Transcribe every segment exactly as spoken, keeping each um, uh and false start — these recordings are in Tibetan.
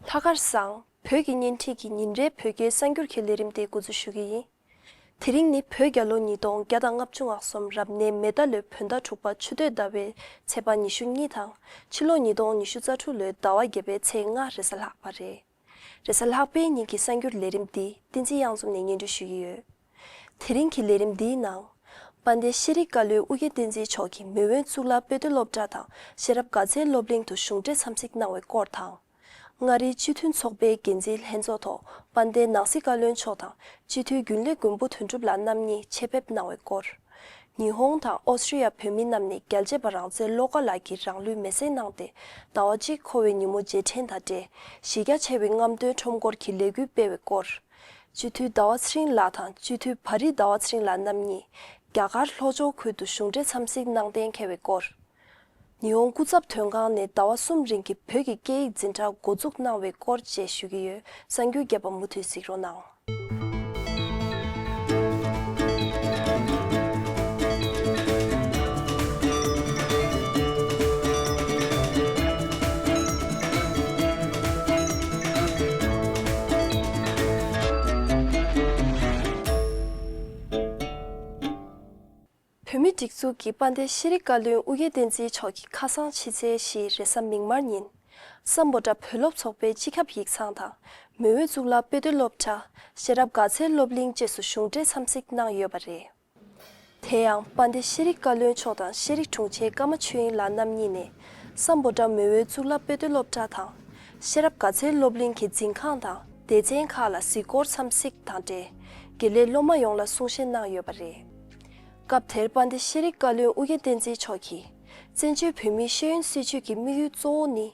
ཐ་སྐར་བཟང་། བོད་ཀྱི་བརྙན་འཕྲིན་གྱི་ཉིན་རེའི་བོད་སྐད་གསར་འགྱུར་གྱི་ལས་རིམ་དེ་འགོ་འཛུགས་ཞུ་གི་ཡིན། དེ་རིང་ནི་བོད་རྒྱལ་ལོ་ཉིས་སྟོང་བརྒྱ་དང་ལྔ་བཅུ་ང་གསུམ་རབ་གནས་མེ་རྟ་ལོའི་བོད་ཟླ་དྲུག་པ་ཆུ་སྟོད་ཟླ་བའི་ཚེས་པ་ཉི་ཤུ་གཉིས་དང་། ཕྱི་ལོ་ཉིས་སྟོང་ཉི་ཤུ་རྩ་དྲུག་ལོའི་ཟླ་བ་བརྒྱད་པའི་ཚེས་ལྔ་རེས་གཟའ་ལྷག་པ་རེད། རེས་གཟའ་ལྷག་པའི་ཉིན་གྱི་གསར་འགྱུར་ལས་རིམ་འདི་བསྟན་འཛིན་གཡང་འཛོམས་ནས་སྙན་སྒྲོན་ཞུ་གི་ཡོད། དེ་རིང་གི་ལས་རིམ་འདིའི་ནང་། དཔལ་ལྡན་ཤེས་རིག་བཀའ་བློན་ཨུ་རྒྱན་བསྟན་འཛིན་མཆོག་གིས་མེས་དབོན་གཙུག་ལག་དཔེ་སྟོན་སློབ་གྲྭ་དང་ཤེས་རབ་དགའ་ཚལ་སློབ་གླིང་དུ་གཞུང་འབྲེལ་འཚམས་གཟིགས་གནང་བའི་སྐོར་དང་། མངའ་རིས་སྤྱི་མཐུན་ཚོགས་པའི་འགན་འཛིན་ལྷན་ཚོགས་ཐོག་དཔལ་ལྡན་ནང་སྲིད་བཀའ་བློན་མཆོག་དང་སྤྱི་འཐུས་རྒྱུན་ལས་མགོན་པོ་དོན་གྲུབ་ལགས་རྣམ་གཉིས་ཆེད་ཕེབས་གནང་བའི་སྐོར། ཉི་ཧོང་དང་ཨོ་སི་ཀྲི་ཡ་བོད་མི་རྣམས་ནས་རྒྱལ་གཅེས་པ་རང་བཙན་བློ་དགའ་ལགས་ཀྱིས་རང་ལུས་མེར་སྲེག་གནང་སྟེ་ཟླ་བ་གཅིག་འཁོར་བའི་ཉིན་མོ་རྗེས་དྲན་དང་འབྲེལ་གཞི་རྒྱ་ཆེ་བའི་རྔམ་སྟོན་ཁྲོམ་སྐོར་གྱི་ལས་འགུལ་སྤེལ་བའི་སྐོར། སྤྱི་འཐུས་ཟླ་བ་ཚེ་རིང་ལགས་དང་སྤྱི་འཐུས་བ་རི་ཟླ་བ་ཚེ་རིང་ལགས་རྣམ་གཉིས་རྒྱ་གར་ལྷོ་ཕྱོགས་ཁུལ་དུ་གཞུང་འབྲེལ་འཚམས་གཟིགས་གནང་གཏན་འཁེལ་བའི་སྐོར། ཉི་ཧོང་སྐུ་ཚབ་དོན་ཁང་ནས་ཟླ་བ་གསུམ་རིང་གི་བོད་ཀྱི་སྐད་ཡིག་འཛིན་གྲྭ་འགོ་འཛུགས་གནང་བའི་སྐོར་བཅས་ཞུ་གི་ཡོད། གསར་འགྱུར་རྒྱས་པ་མུ་མཐུད་གཟིགས་རོགས་གནང་། བོད་མིའི་སྒྲིག་འཛུགས་ཀྱི་དཔལ་ལྡན་ཤེས་རིག་བཀའ་བློན་ཨུ་རྒྱན་བསྟན་འཛིན་མཆོག་གིས་ཁ་སང་ཕྱི་ཚེས་བཞི་རེས་གཟའ་མིག་དམར་ཉིན། སམ་བྷོ་ཊ་བོད་སློབ་ཚོགས་པའི་སྤྱི་ཁྱབ་ཡིག་ཚང་དང་། མེས་དབོན་གཙུག་ལག་དཔེ་སྟོན་སློབ་གྲྭ། ཤེས་རབ་དགའ་ཚལ་སློབ་གླིང་བཅས་སུ་གཞུང་འབྲེལ་འཚམས་གཟིགས་གནང་ཡོད་པ་རེད། དེ་ཡང་དཔལ་ལྡན་ཤེས་རིག་བཀའ་བློན་མཆོག་དང་ཤེས་རིག་དྲུང་ཆེ་ཀརྨ་ཆོས་དབྱིངས་ལགས་རྣམ་གཉིས་ནས། སམ་བྷོ་ཊ་མེས་དབོན་གཙུག་ལག་དཔེ་སྟོན་སློབ་གྲྭ་དང་། ཤེས་རབ་དགའ་ཚལ་སློབ་གླིང་གི་འཛིན་ཁང་དང་སྡེ་ཚན་ཁག་ལ་གཟིགས་སྐོར་འཚམས་གཟིགས་དང་འབྲེལ། དགེ་ལས་སློབ་མ་ཡོངས་ལ་གསུང་བཤད་གནང་ཡོད་པ་རེད། སྐབས་དེར་དཔལ་ལྡན་ཤེས་རིག་བཀའ་བློན་ཨུ་རྒྱན་བསྟན་འཛིན་མཆོག་གིས། བཙན་བྱོལ་བོད་མིའི་ཤེས་ཡོན་སྲིད་བྱུས་ཀྱི་དམིགས་ཡུལ་གཙོ་བོ་ནི།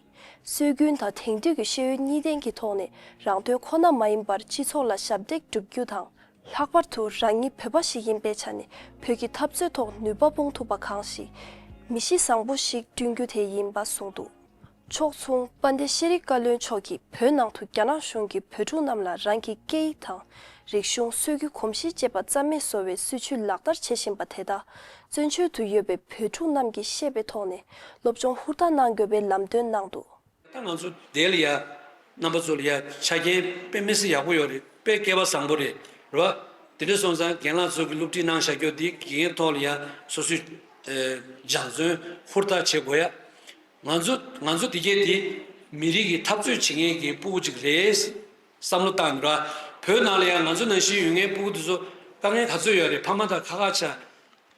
སྲོལ་རྒྱུན་དང་དེང་དུས་ཀྱི་ཤེས་ཡོན་གཉིས་ལྡན་གྱི་ཐོག་ནས་རང་དོན་ཁོ་ན་མ་ཡིན་པར་སྤྱི་ཚོགས་ལ་ཞབས་འདེགས་བསྒྲུབ་རྒྱུ་དང་། ལྷག་པར་དུ་རང་ཉིད་བོད་པ་ཞིག་ཡིན་པའི་ཆ་ནས་བོད་ཀྱི་འཐབ་རྩོད་ཐོག་ནུས་པ་སྤུངས་ཐུབ་པ་གང་ཞིག་མི་གཤིས་བཟང་པོ་ཞིག་བསྐྲུན་རྒྱུ་དེ་ཡིན་པ་གསུངས་འདུག་ཕྱོགས་མཚུངས། དཔལ་ལྡན་ཤེས་རིག་བཀའ་བློན་མཆོག་གིས་བོད་ནང་དུ་རྒྱ་ནག་གཞུང་གིས་བོད་ཕྲུག་རྣམས་ལ་རང་གི་སྐད་ཡིག་དང་། རིག་གཞུང་། སྲོལ་རྒྱུན་གོམས་གཤིས་བཅས་པ་རྩ་མེད་བཟོ་བའི་སྲིད་བྱུས་ལག་བསྟར་བྱེད་བཞིན་པ་དེ་དག་བཙན་བྱོལ་དུ་ཡོད་པའི་བོད་ཕྲུག་རྣམས་ཀྱིས་ཤེས་པའི་ཐོག་ནས་སློབ་སྦྱོང་ཧུར་ཐག་གནང་དགོས་པའི་ལམ་སྟོན་གནང་འདུག་ད་ང་ཚོ་དེ་ལ་ཡ། རྣམ་པ་ཚོ་ལ་ཡ་ཆ་རྐྱེན་དཔེ་མི་སྲིད་ཡག་པོ་ཡོད་རེད། དཔེ་སྐལ་པ་བཟང་པོ་རེད། རེད་བ། དེ་འདྲ་སོང་ཙང་རྒན་ལགས་ཚོ་གི་སློབ་ཁྲིད་གནང་བཞག་རྒྱུ་དེ་དགེ་རྒན་ཐོག་ལ་ཡ་སོ་སོའི་སྦྱང་བརྩོན་ཧུར་ཐག་བྱེད་དགོས་ཡ། ང་ཚོ་ང་ཚོ་དེ་གས་དེ་མི་རིགས་ཀྱི་འཐབ་རྩོད་བྱེད་མཁན་གྱི་ཕྲུ་གུ་ཅིག་རེད། བསམ་བློ་བཏང་ར། བོད་ནང་ལ་ཡང་ང་ཚོ་ནང་བཞིན་ཡོད་མཁན་ཕྲུ་གུ་དེ་ཚོ་དཀའ་ངལ་ག་ཚོད་ཡོད་རེད། ཕ་མ་དང་ཁ་ཁ་ཆགས།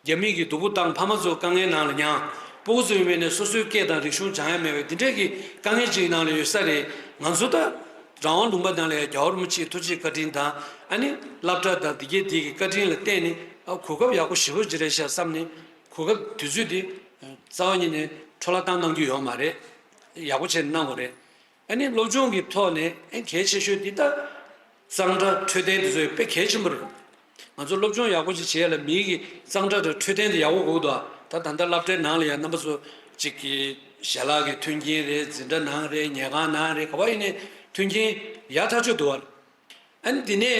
རྒྱ་མི་གིས་སྡུག་པོ་བཏང་། ཕ་མ་ཚོ་དཀའ་ངལ་ནང་ལ་མྱངས། ཕྲུ་གུ་ཚོ་ཡིན་པས་ནས་སོ་སོའི་སྐད་དང་རིག་གཞུང་སྦྱང་ཡ་མེད་པའི་འདི་འདྲས་ཀྱི་དཀའ་ངལ་ཅིག་ནང་ལ་ཡོད་ས་རེད། ང་ཚོ་ད་རང་དབང་ལུང་པ་ནང་ལ་ཡང་རྒྱལ་བ་རིན་པོ་ཆེའི་ཐུགས་རྗེ་བཀའ་དྲིན་དང་། ཨ་ནི་སློབ་གྲྭ་དང་འདི་གས་འདི་གི་བཀའ་དྲིན་ལ་བརྟེན་ནས། ཨ། གོ་སྐབས་ཡག་པོ་ཞེ་པོ་ཅིག་རེད་ཤག་བསམ་ནས། གོ་སྐབས་དུས་ཚོད་འདི་རྩ་བ་ཉིད་ནས་འཕྲོ་བརླག་བཏང་གནང་རྒྱུ་ཡོད་མ་རེད། ཡག་པོ་བྱས་ནས་གནང་དགོས་རེད། ཨ་ནི་སློབ་སྦྱོང་གི་ཐོག་ནས་ཨེ་གལ་ཆེ་ཤོས་འདི་ད་གཙང་སྦྲ་འཕྲོད་བསྟེན་འདི་ཚོ་དཔེ་གལ་ཆེན་པོ་རེད། ང་ཚོ་སློབ་སྦྱོང་ཡག་པོ་ཅིག་བྱེད་ཡ་ལ་མི་གི་གཙང་སྦྲ་དང་འཕྲོད་བསྟེན་དེ་ཡག་པོ་དགོས་འདུག་ད་ད་ལྟ་སློབ་གྲྭའི་ནང་ལ་ཡང་རྣམ་པ་ཚོ་གཅིག་གི་ཞལ་ལག་གི་མཐུན་རྐྱེན་རེད། འཛིན་གྲྭ་ནང་རེད། ཉལ་ཁང་ནང་རེད། ག་པར་ཡིན་ནའི་མཐུན་རྐྱེན་ཡག་ཐག་ཆོད་འདུག་བ། ཨ་ནི་དེ་ནས་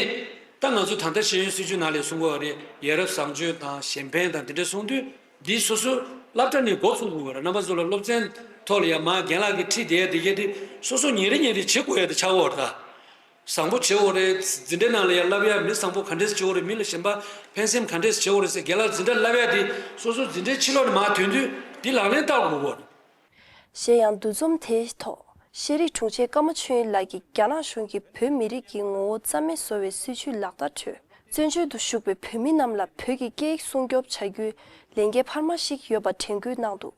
ད་ང་ཚོ་ད་ལྟ་ཤེས་ཡོན་སྲིད་བྱུས་ནང་ལ་གསུང་གི་ཡོད་རེད། ཡ་རབས་བཟང་སྤྱོད་དང་གཞན་ཕན་དང་དེ་འདྲ་གསུང་དུས། འདི་སོ་སོ་སློབ་གྲྭ་ནས་འགོ་ཚུགས་དགོས་རེད། རྣམ་པ་ཚོ་ལ་སློབ་ཚན་ཐོག་ལ་ཡང་མ་རྒན་ལགས་ཀྱིས་ཁྲིད་བསྡད་ཡ་དེ་གས་དེ་སོ་སོ་ཉིན་རེ་ཉིན་རེ་བྱེད་དགོས་ཡ་དེ་ཆགས་ཡོད་རེད་ད། བཟང་པོ་བྱེད་དགོས་རེད། འཛིན་གྲྭའི་ནང་ལ་ཡང་བསླབ་ཡ་མི་བཟང་པོ་ག་འདྲས་བྱེད་དགོས་རེད། མི་ལ་གཞན་པ་ཕན་སེམས་ག་འདྲས་བྱེད་དགོས་རེད་ཟེར་རྒན་ལགས་འཛིན་གྲྭ་བསླབ་ཡ་དེ་སོ་སོ་འཛིན་གྲྭའི་ཕྱི་ལོགས་ནས་མར་ཐོན་དུས་འདི་ལག་ལེན་བསྟར་དགོས་རེད། གཞན་ཡང་འདུ་འཛོམས་དེའི་ཐོག་ཤེས་རིག་དྲུང་ཆེ་ཀརྨ་ཆོས་དབྱིངས་ལགས་ཀྱིས་རྒྱ་ནག་གཞུང་གིས་བོད་མི་རིགས་ཀྱི་ངོ་བོ་རྩ་མེད་བཟོ་བའི་སྲིད་བྱུས་ལག་བསྟར་ཁྲོད། བཙན་བྱོལ་དུ་བཞུགས་པའི་བོད་མི་རྣམས་ལ་བོད་ཀྱི་སྐད་ཡིག་སྲུང་སྐྱོབ་བྱ་རྒྱུའི་ལས་འགན་འཕར་མ་ཞིག་ཡོད་པ་དྲན་སྐུལ་གནང་འདུག་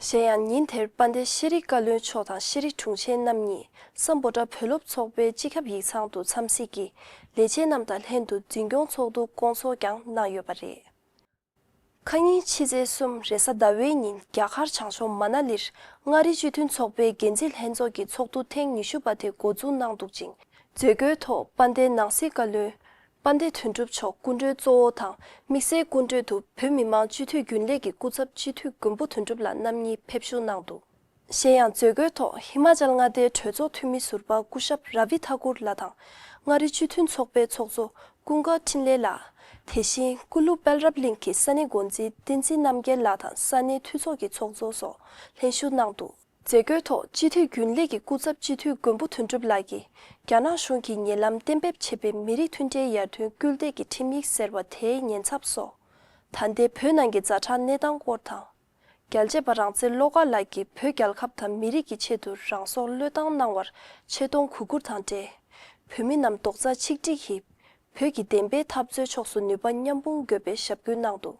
གཞན་ཡང་ཉིན་དེར་དཔལ་ལྡན་ཤེས་རིག་བཀའ་བློན་མཆོག་དང་ཤེས་རིག་དྲུང་ཆེ་རྣམ་གཉིས་སམ་བྷོ་ཊ་བོད་སློབ་ཚོགས་པའི་སྤྱི་ཁྱབ་ཡིག་ཚང་དུ་འཚམས་གཟིགས་ཀྱིས་ལས་བྱེད་རྣམས་དང་ལྷན་དུ་འཛིན་སྐྱོང་ཚོགས་འདུ་བསྐོང་ཚོགས་ཀྱང་གནང་ཡོད་པ་རེད། ཁ་ཉིན་ཕྱི་ཚེས་གསུམ་རེས་གཟའ་ཟླ་བའི་ཉིན་རྒྱ་གར་བྱང་ཕྱོགས་མ་ན་ལིར་མངའ་རིས་སྤྱི་མཐུན་ཚོགས་པའི་འགན་འཛིན་ལྷན་ཚོགས་ཀྱི་ཚོགས་འདུ་ཐེངས་ཉི་ཤུ་པ་དེ་འགོ་འཛུགས་གནང་འདུག་ཅིང་། མཛད་སྒོའི་ཐོག་དཔལ་ལྡན་ནང་སྲིད་བཀའ་བློན་དཔལ་ལྡན་དོན་གྲུབ་མཆོག་སྐུ་མགྲོན་གཙོ་བོ་དང་དམིགས་བསལ་སྐུ་མགྲོན་དུ་བོད་མི་མང་སྤྱི་འཐུས་རྒྱུན་ལས་ཀྱི་སྐུ་ཚབ་སྤྱི་འཐུས་མགོན་པོ་དོན་གྲུབ་ལགས་རྣམ་གཉིས་ཕེབས་ཞུགས་གནང་འདུག་གཞན་ཡང་མཛད་སྒོའི་ཐོག་ཧི་མ་ཅལ་མངའ་སྡེའི་གྲོས་ཚོགས་འཐུས་མི་ཟུར་པ་སྐུ་ཞབས་ར་བི་ཐ་ཀུར་ལགས་དང་མངའ་རིས་སྤྱི་མཐུན་ཚོགས་པའི་ཚོགས་གཙོ་ཀུན་དགའ་འཕྲིན་ལས་ལགས། དེ་བཞིན་ཀུ་ལུ་དཔལ་རབ་གླིང་གི་ས་གནས་འགོ་འཛིན་བསྟན་འཛིན་རྣམ་རྒྱལ་ལགས་དང་ས་གནས་འཐུས་ཚོགས་ཀྱི་ཚོགས་གཙོ་སོགས་ལྷན་ཞུགས་གནང་འདུག་མཛད་སྒོའི་ཐོག་སྤྱི་འཐུས་རྒྱུན་ལས་ཀྱི་སྐུ་ཚབ་སྤྱི་འཐུས་མགོན་པོ་དོན་གྲུབ་ལགས་ཀྱིས་རྒྱ་ནག་གཞུང་གིས་ཉེ་ལམ་གཏན་འབེབས་བྱས་པའི་མི་རིགས་མཐུན་སྒྲིལ་ཡར་ཐོན་སྐུལ་འདེད་ཀྱི་ཁྲིམས་ཡིག་ཟེར་བ་དེའི་ཉེན་ཚབས་སོགས། ད་ལྟའི་བོད་ནང་གི་ཛ་དྲག་གནས་སྟངས་སྐོར་དང་། རྒྱལ་གཅེས་པ་རང་བཙན་བློ་དགའ་ལགས་ཀྱིས་བོད་རྒྱལ་ཁབ་དང་མི་རིགས་ཀྱི་ཆེད་དུ་རང་སྲོག་བློས་བཏང་གནང་བར་ཆེ་མཐོང་གུས་བཀུར་དང་འབྲེལ། བོད་མི་རྣམས་རྡོག་རྩ་ཆིག་སྒྲིལ་གྱིས་བོད་ཀྱི་བདེན་པའི་འཐབ་རྩོད་ཕྱོགས་སུ་ནུས་པ་མཉམ་སྤུངས་དགོས་པའི་ཞབས་སྐུལ་གནང་འདུག།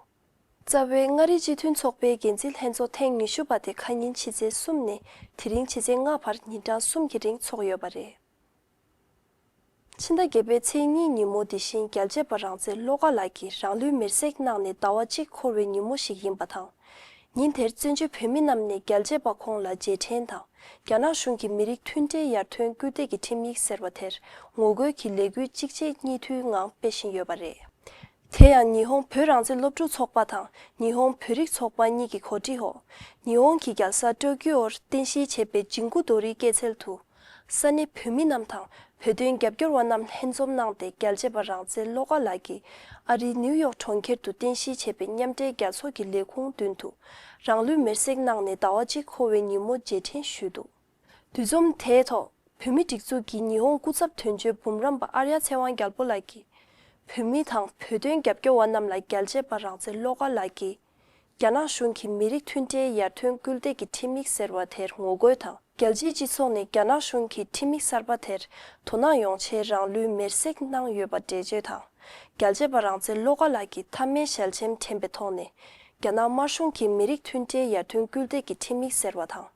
རྩ་བའི་མངའ་རིས་སྤྱི་མཐུན་ཚོགས་པའི་འགན་འཛིན་ལྷན་ཚོགས་ཐེངས་ཉི་ཤུ་པ་དེ་ཁ་ཉིན་ཕྱི་ཚེས་གསུམ་ནས་དེ་རིང་ཕྱི་ཚེས་ལྔ་བར་ཉིན་གྲངས་གསུམ་གྱི་རིང་འཚོགས་ཡོད་པ་རེད། ཕྱི་ཟླ་བརྒྱད་པའི་ཚེས་གཉིས་ཉིན་མོ་འདི་བཞིན་རྒྱལ་གཅེས་པ་རང་བཙན་བློ་དགའ་ལགས་ཀྱིས་རང་ལུས་མེར་སྲེག་གནང་ནས་ཟླ་བ་གཅིག་འཁོར་བའི་ཉིན་མོ་ཞིག་ཡིན་པ་དང་། ཉིན་དེར་བཙན་བྱོལ་བོད་མི་རྣམས་ནས་རྒྱལ་གཅེས་པ་ཁོང་ལ་རྗེས་དྲན་དང་རྒྱ་ནག་གཞུང་གིས་མི་རིགས་མཐུན་སྒྲིལ་ཡར་ཐོན་སྐུལ་འདེད་ཀྱི་ཁྲིམས་ཡིག་ཟེར་བ་དེར་ངོ་རྒོལ་གྱི་ལས་འགུལ་གཅིག་རྗེས་གཉིས་མཐུད་ངང་སྤེལ་བཞིན་ཡོད་པ་རེད། དེ་ཡང་ཉི་ཧོང་བོད་རང་བཙན་སློབ་ཕྲུག་ཚོགས་པ་དང་ཉི་ཧོང་བོད་རིགས་ཚོགས་པ་གཉིས་ཀྱི་གོ་སྒྲིག་འོག་ཉི་ཧོང་གི་རྒྱལ་ས་ཀྲོ་ཀིའོར་རྟེན་གཞི་བྱས་པའི་ཇིང་གུ་རྡོ་རིང་སྐྱེད་ཚལ་དུ། ས་གནས་བོད་མི་རྣམས་དང་བོད་དོན་རྒྱབ་སྐྱོར་བ་རྣམས་ལྷན་འཛོམས་གནང་སྟེ་རྒྱལ་གཅེས་པ་རང་བཙན་བློ་དགའ་ལགས་ཀྱིས་ཨ་རིའི་ནིའུ་ཡོག་གྲོང་ཁྱེར་དུ་རྟེན་གཞི་བྱས་པའི་མཉམ་འབྲེལ་རྒྱལ་ཚོགས་ཀྱི་ལས་ཁུངས་མདུན་དུ་རང་ལུས་མེར་སྲེག་གནང་ནས་ཟླ་བ་གཅིག་འཁོར་བའི་ཉིན་མོ་རྗེས་དྲན་ཞུས་འདུག། འདུ་འཛོམས་དེའི་ཐོག་བོད་མི་སྒྲིག་འཛུགས་ཀྱི་ཉི་ཧོང་སྐུ་ཚབ་དོན་གཅོད་འབུམ་རམས་པ་ཨརྱ་ཚེ་དབང་རྒྱལ་པོ་ལགས་ཀྱིས། བོད་མི་དང་བོད་དོན་རྒྱབ་སྐྱོར་བ་རྣམས་ལ་རྒྱལ་གཅེས་པ་རང་བཙན་བློ་དགའ་ལགས་ཀྱིས། རྒྱ་ནག་གཞུང་གིས་མི་རིགས་མཐུན་སྒྲིལ་ཡར་ཐོན་སྐུལ་འདེད་ཀྱི་ཁྲིམས་ཡིག་ཟེར་བ་དེར་ངོ་རྒོལ་དང་། རྒྱལ་སྤྱིའི་སྤྱི་ཚོགས་ནས་རྒྱ་ནག་གཞུང་གིས་ཁྲིམས་ཡིག་གསར་པ་དེར་དོ་སྣང་ཡོང་ཆེད་རང་ལུས་མེར་སྲེག་གནང་ཡོད་པ་འགྲེལ་བརྗོད་དང་། རྒྱལ་གཅེས་པ་རང་བཙན་བློ་དགའ་ལགས་ཀྱི་མཐའ་མའི་ཞལ་ཆེམས་དྲན་པའི་ཐོག་ནས། རྒྱ་ནག་དམར་གཞུང་གིས་མི་རིགས་མཐུན་སྒྲིལ་ཡར་ཐོན་སྐུལ་འདེད་ཀྱི་ཁྲིམས་ཡིག་ཟེར་བ་དང་།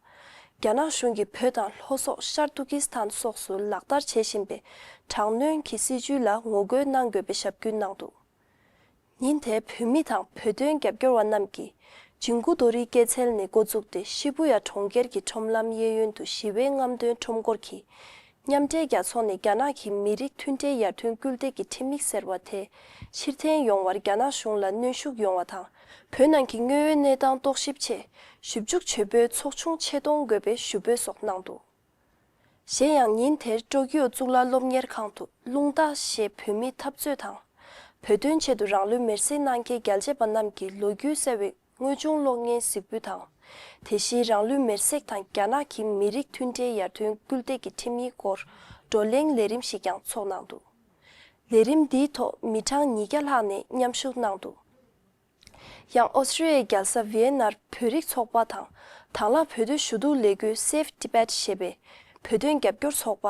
རྒྱ་ནག་གཞུང་གིས་བོད་དང་ལྷོ་སོག་ཤར་ཏུར་ཀི་སི་ཐན་སོགས་སུ་ལག་བསྟར་བྱེད་བཞིན་པའི་དྲག་གནོན་གྱི་སྲིད་བྱུས་ལ་ངོ་རྒོལ་གནང་དགོས་པའི་ཞབས་སྐུལ་གནང་འདུག། ཉིན་དེའི་བོད་མི་དང་བོད་དོན་རྒྱབ་སྐྱོར་བ་རྣམས་ཀྱིས་ཇིང་གུ་རྡོ་རིང་སྐྱེད་ཚལ་ནས་འགོ་བཙུགས་ཏེ་ཤི་བུ་ཡ་གྲོང་ཁྱེར་གྱི་ཁྲོམ་ལམ་གཡས་གཡོན་དུ་ཞི་བའི་རྔམ་སྟོན་ཁྲོམ་སྐོར་གྱིས། མཉམ་འབྲེལ་རྒྱལ་ཚོགས་ནས་རྒྱ་ནག་གིས་མི་རིགས་མཐུན་སྒྲིལ་ཡར་ཐོན་སྐུལ་འདེད་ཀྱི་ཁྲིམས་ཡིག་ཟེར་བ་དེ་ཕྱིར་འཐེན་ཡོང་བར་རྒྱ་ནག་གཞུང་ལ་གནོན་ཤུགས་ཡོང་བ་དང་། བོད་ནང་གི་དངོས་ཡོད་གནས་སྟངས་རྟོག་ཞིབ་ཆེད་ཞིབ་འཇུག་བྱེད་པོའི་ཚོགས་ཆུང་ཆེད་གཏོང་དགོས་པའི་ཞུ་འབོད་སོགས་གནང་འདུག། གཞན་ཡང་ཉིན་དེར་ཀྲོ་ཀིའོ་གཙུག་ལག་སློབ་གཉེར་ཁང་དུ་རླུང་རྟ་ཞེས་བོད་མིའི་འཐབ་རྩོད་དང་། བོད་དོན་ཆེད་དུ་རང་ལུས་མེར་སྲེག་གནང་མཁན་རྒྱལ་གཅེས་པ་རྣམས་ཀྱི་ལོ་རྒྱུས་གསལ་བའི་དངོས་བྱུང་གློག་བརྙན་གཟིགས་འབུལ་དང་། དེ་བཞིན་རང་ལུས་མེར་སྲེག་དང་རྒྱ་ནག་གི་མི་རིགས་མཐུན་སྒྲིལ་ཡར་ཐོན་སྐུལ་འདེད་ཀྱི་ཁྲིམས་ཡིག་སྐོར་བགྲོ་གླེང་ལས་རིམ་ཞིག་ཀྱང་ཚོགས་གནང་འདུག། ལས་རིམ་འདིའི་ཐོག་མི་གྲངས་ཉིས་བརྒྱ་ལྷག་ནས་མཉམ་ཞུགས་གནང་འདུག། ཡང་ཨོ་སི་ཀྲི་ཡའི་རྒྱལ་ས་ཝི་ཡེ་ནར་བོད་རིགས་ཚོགས་པ་དང་། དང་བླངས་བོད་དོན་ཞུ་གཏུག་ལས་འགུལ་Save Tibet ཞེས་པའི་བོད་དོན་རྒྱབ་སྐྱོར་ཚོགས་པ།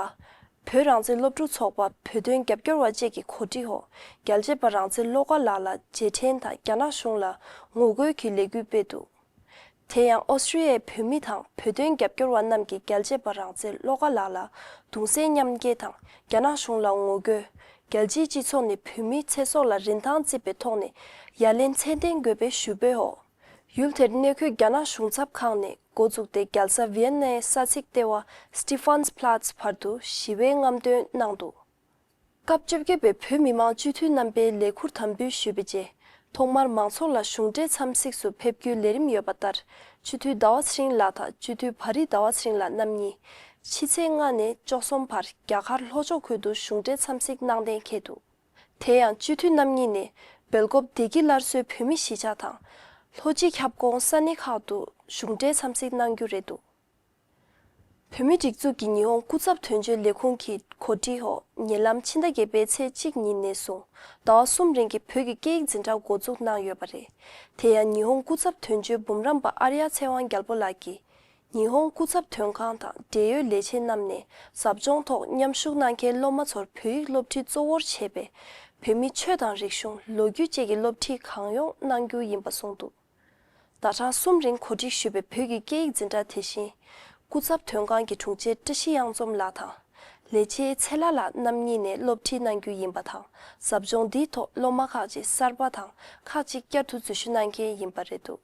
བོད་རང་བཙན་སློབ་ཕྲུག་ཚོགས་པ། བོད་དོན་རྒྱབ་སྐྱོར་བ་བཅས་ཀྱི་གོ་སྒྲིག་འོག་རྒྱལ་གཅེས་པ་རང་བཙན་བློ་དགའ་ལགས་ལ་རྗེས་དྲན་དང་རྒྱ་ནག་གཞུང་ལ་ངོ་རྒོལ་གྱི་ལས་འགུལ་སྤེལ་འདུག། དེ་ཡང་ཨོ་སི་ཀྲི་ཡའི་བོད་མི་དང་བོད་དོན་རྒྱབ་སྐྱོར་བ་རྣམས་ཀྱིས་རྒྱལ་གཅེས་པ་རང་བཙན་བློ་དགའ་ལགས་ལ་གདུང་སེམས་མཉམ་སྐྱེད་དང་རྒྱ་ནག་གཞུང་ལ་ངོ་རྒོལ། རྒྱལ་སྤྱིའི་སྤྱི་ཚོགས་ནས་བོད་མིའི་ཚེ་སྲོག་ལ་རིན་ཐང་བརྩིས་པའི་ཐོག་ནས་ཡ་ལན་ཚད་ལྡན་དགོས་པའི་ཞུ་འབོད་འོག་ཡུལ་དེར་གནས་འཁོད་རྒྱ་ནག་གཞུང་ཚབ་ཁང་ནས་འགོ་བཙུགས་ཏེ་རྒྱལ་ས་ཝི་ཡེ་ནའི་ས་ཚིགས་ལྟེ་བ་Stephansplatz བར་དུ་ཞི་བའི་རྔམ་སྟོན་གནང་འདུག། སྐབས་བཅོ་བརྒྱད་པའི་བོད་མི་མང་སྤྱི་འཐུས་རྣམ་པའི་ལས་འཁུར་དམ་འབུལ་ཞུས་པའི་རྗེས། ཐོག་མར་མང་ཚོགས་ལ་གཞུང་འབྲེལ་འཚམས་གཟིགས་སུ་ཕེབས་རྒྱུའི་ལས་རིམ་ཡོད་པ་ལྟར། སྤྱི་འཐུས་ཟླ་བ་ཚེ་རིང་ལགས་དང་སྤྱི་འཐུས་བྷ་རི་ཟླ་བ་ཚེ་རིང་ལགས་རྣམ་གཉིས། ཕྱི་ཚེས་ལྔ་ནས་བཅུ་གསུམ་བར་རྒྱ་གར་ལྷོ་ཕྱོགས་ཁུལ་དུ་གཞུང་འབྲེལ་འཚམས་གཟིགས་གནང་གཏན་འཁེལ་འདུག། དེ་ཡང་སྤྱི་འཐུས་རྣམ་གཉིས་ནས་སྦེལ་ཀོབ་བདེ་སྐྱིད་སླར་གསོའི་བོད་མི་གཞིས་ཆགས་དང་། ལྷོ་སྤྱི་ཁྱབ་ཁོངས་ས་གནས་ཁག་ཏུ་གཞུང་འབྲེལ་འཚམས་གཟིགས་གནང་རྒྱུ་རེད་འདུག། བོད་མིའི་སྒྲིག་འཛུགས་ཀྱི་ཉི་ཧོང་སྐུ་ཚབ་དོན་གཅོད་ལས་ཁུངས་ཀྱི་གོ་སྒྲིག་འོག་ཉེ་ལམ་ཕྱི་ཟླ་བརྒྱད་པའི་ཚེས་གཅིག་ཉིན་ནས་བཟུང་ཟླ་བ་གསུམ་རིང་གི་བོད་ཀྱི་སྐད་ཡིག་འཛིན་གྲྭ་འགོ་འཛུགས་གནང་ཡོད་པ་རེད། དེ་ཡང་ཉི་ཧོང་སྐུ་ཚབ་དོན་གཅོད་འབུམ་རམས་པ་ཨརྱ་ཚེ་དབང་རྒྱལ་པོ་ལགས་ཀྱིས། ཉི་ཧོང་སྐུ་ཚབ་དོན་ཁང་དང་འབྲེལ་ཡོད་ལས་བྱེད་རྣམས་ནས་ཟབ་སྦྱོང་ཐོག་མཉམ་ཞུགས་གནང་མཁན་སློབ་མ་ཚོར་བོད་ཡིག་སློབ་ཁྲིད་གཙོ་བོར་བྱས་པའི་བོད་མིའི་ཆོས་དང་རིག་གཞུང་། ལོ་རྒྱུས་བཅས་ཀྱི་སློབ་ཁྲིད་གང་ཡོང་གནང་རྒྱུ་ཡིན་པ་གསུངས་འདུག། ཟླ་གྲངས་གསུམ་རིང་གོ་སྒྲིག་ཞུས་པའི་བོད་ཀྱི་སྐད་ཡིག་འཛིན་གྲྭ་དེ་བཞིན། སྐུ་ཚབ་དོན་ཁང་གི་དྲུང་ཆེ་བཀྲ་ཤིས་གཡང་འཛོམས་ལགས་དང་། ལས་བྱེད་ཚེ་ལྷ་ལགས་རྣམ་གཉིས་ནས་སློབ་ཁྲིད་གནང་རྒྱུ་ཡིན་པ་དང་། ཟབ་སྦྱོང་འདིའི་ཐོག་སློབ་མ་ཁག་ཅིག་གསར་པ་དང་ཁག་ཅིག་བསྐྱར་དུ་འཛུལ་ཞུགས་གནང་མཁན་ཡིན་པ་རེད་འདུག།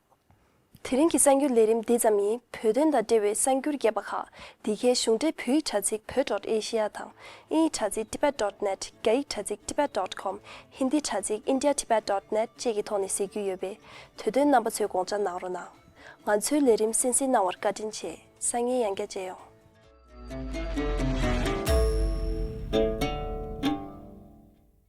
དེ་རིང་གི་གསར་འགྱུར་ལས་རིམ་འདི་ཙམ་ཡིན། བོད་དོན་དང་འབྲེལ་བའི་གསར་འགྱུར་རྒྱས་པ་ཁག་འདི་གའི་གཞུང་འབྲེལ་བོད་ཡིག་དྲ་ཚིགས་བོད་ཌོཊ་ཨེ་ཤི་ཡ་དང་། དབྱིན་ཡིག་དྲ་ཚིགས་tibet dot net། རྒྱ་ཡིག་དྲ་ཚིགས་tibet dot com། ཧིན་དི་དྲ་ཚིགས་india tibet dot net བཅས་ཀྱི་ཐོག་ནས་གཟིགས་རྒྱུ་ཡོད་པས། དུས་སྟོན་རྣམ་པ་ཚོས་དགོངས་འཇགས་གནང་རོགས་གནང་། ང་ཚོའི་ལས་རིམ་གསན་གཟིགས་གནང་བར་བཀའ་དྲིན་ཆེ། སང་ཉིན་ཡང་བསྐྱར་མཇལ་ཡོང་།